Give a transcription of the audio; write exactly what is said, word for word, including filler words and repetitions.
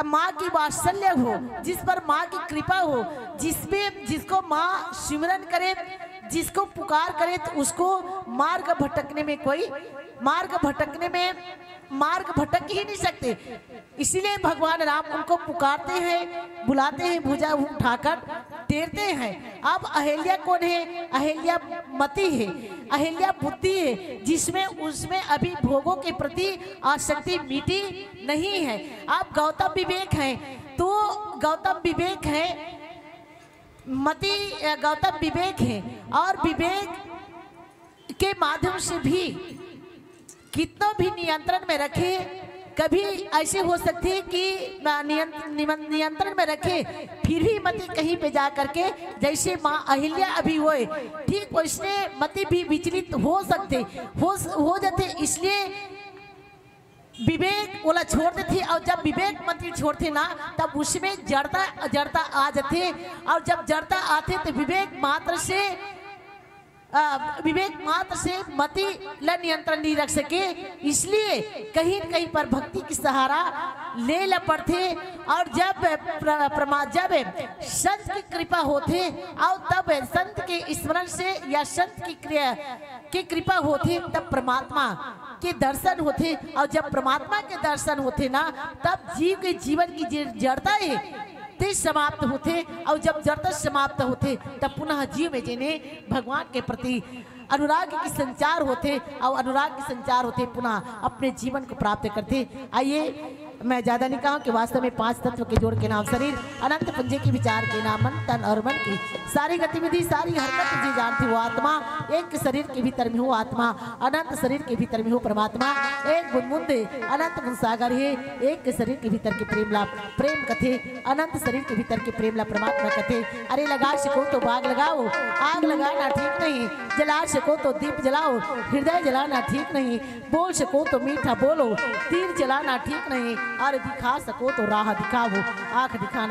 माँ की वात्सल्य हो, जिस पर माँ की कृपा हो, जिसमें, जिसको माँ सिमरन करे, जिसको पुकार करे, तो उसको मार्ग भटकने में कोई, मार्ग भटकने में, मार्ग भटक ही नहीं सकते। इसीलिए भगवान राम उनको पुकारते हैं, बुलाते हैं, भुजा उठाकर टेरते हैं। अब अहिल्या कौन है? अहिल्या मति है, अहिल्या बुद्धि है, जिसमें, उसमें अभी भोगों के प्रति आसक्ति मिटी नहीं है। अब गौतम विवेक है, तो गौतम विवेक है, मति, अ, गौतम विवेक है, और विवेक के माध्यम से भी कितना भी नियंत्रण में रखे, कभी ऐसे हो सकते हैं कि, अ, नियंत-, निमन-, नियंत्रण में रखे, फिर भी मति कहीं पे जा करके, जैसे माँ अहिल्या अभी होए, ठीक वैसने मति भी विचलित हो सकते, हो स-, हो जाते। इसलिए विवेक ओला छोड़ देथे, और जब विवेक मति छोड़थे ना, तब उसमें जड़ता, जड़ता आ जाथे, और जब जड़ता आथे, तो विवेक मात्र से, अ, विवेक मात्र से मति ला नियंत्रण नहीं रख सके। इसलिए कहीं न कहीं पर भक्ति की सहारा ले ला पड़थे, और जब प्र-, प्रमा-, जब संत की कृपा होथे, और तब संत के स्मरण से या संत की क्रिया, की कृपा होथे, तब परमात्मा के दर्शन होथे, और जब परमात्मा के दर्शन होथे ना, तब जीव के जीवन की जे जड़ता है, ते समाप्त होथे, और जब जड़ता समाप्त होथे, तब पुनः जीव में जेने भगवान के प्रति अनुराग की संचार होथे, और अनुराग की संचार होथे, पुनः अपने जीवन को प्राप्त करथे। आइए, मैं ज्यादा नहीं कहूँ कि वास्तव में पांच तत्व के जोड़ के नाम शरीर, अनंत पुंजे के विचार के नाम मन, तन और मन की सारी गतिविधि, सारी हरकत जी जानती हो आत्मा। एक शरीर के भीतर में हो आत्मा, अनंत शरीर के भीतर में हो परमात्मा। एक बुंद बुंद अनंत बुंद सागर है, एक शरीर के भीतर के प्रेम ला प्रेम कथे, अनंत शरीर के भीतर के प्रेम ला परमात्मा कथे। अरे लगा सको तो बाग लगाओ, आग लगाना ठीक नहीं, जला सको तो दीप जलाओ, हृदय जलाना ठीक नहीं, बोल सको तो मीठा बोलो, तीर चलाना ठीक नहीं, और दिखा सको तो राह दिखाओ, आंख दिखाना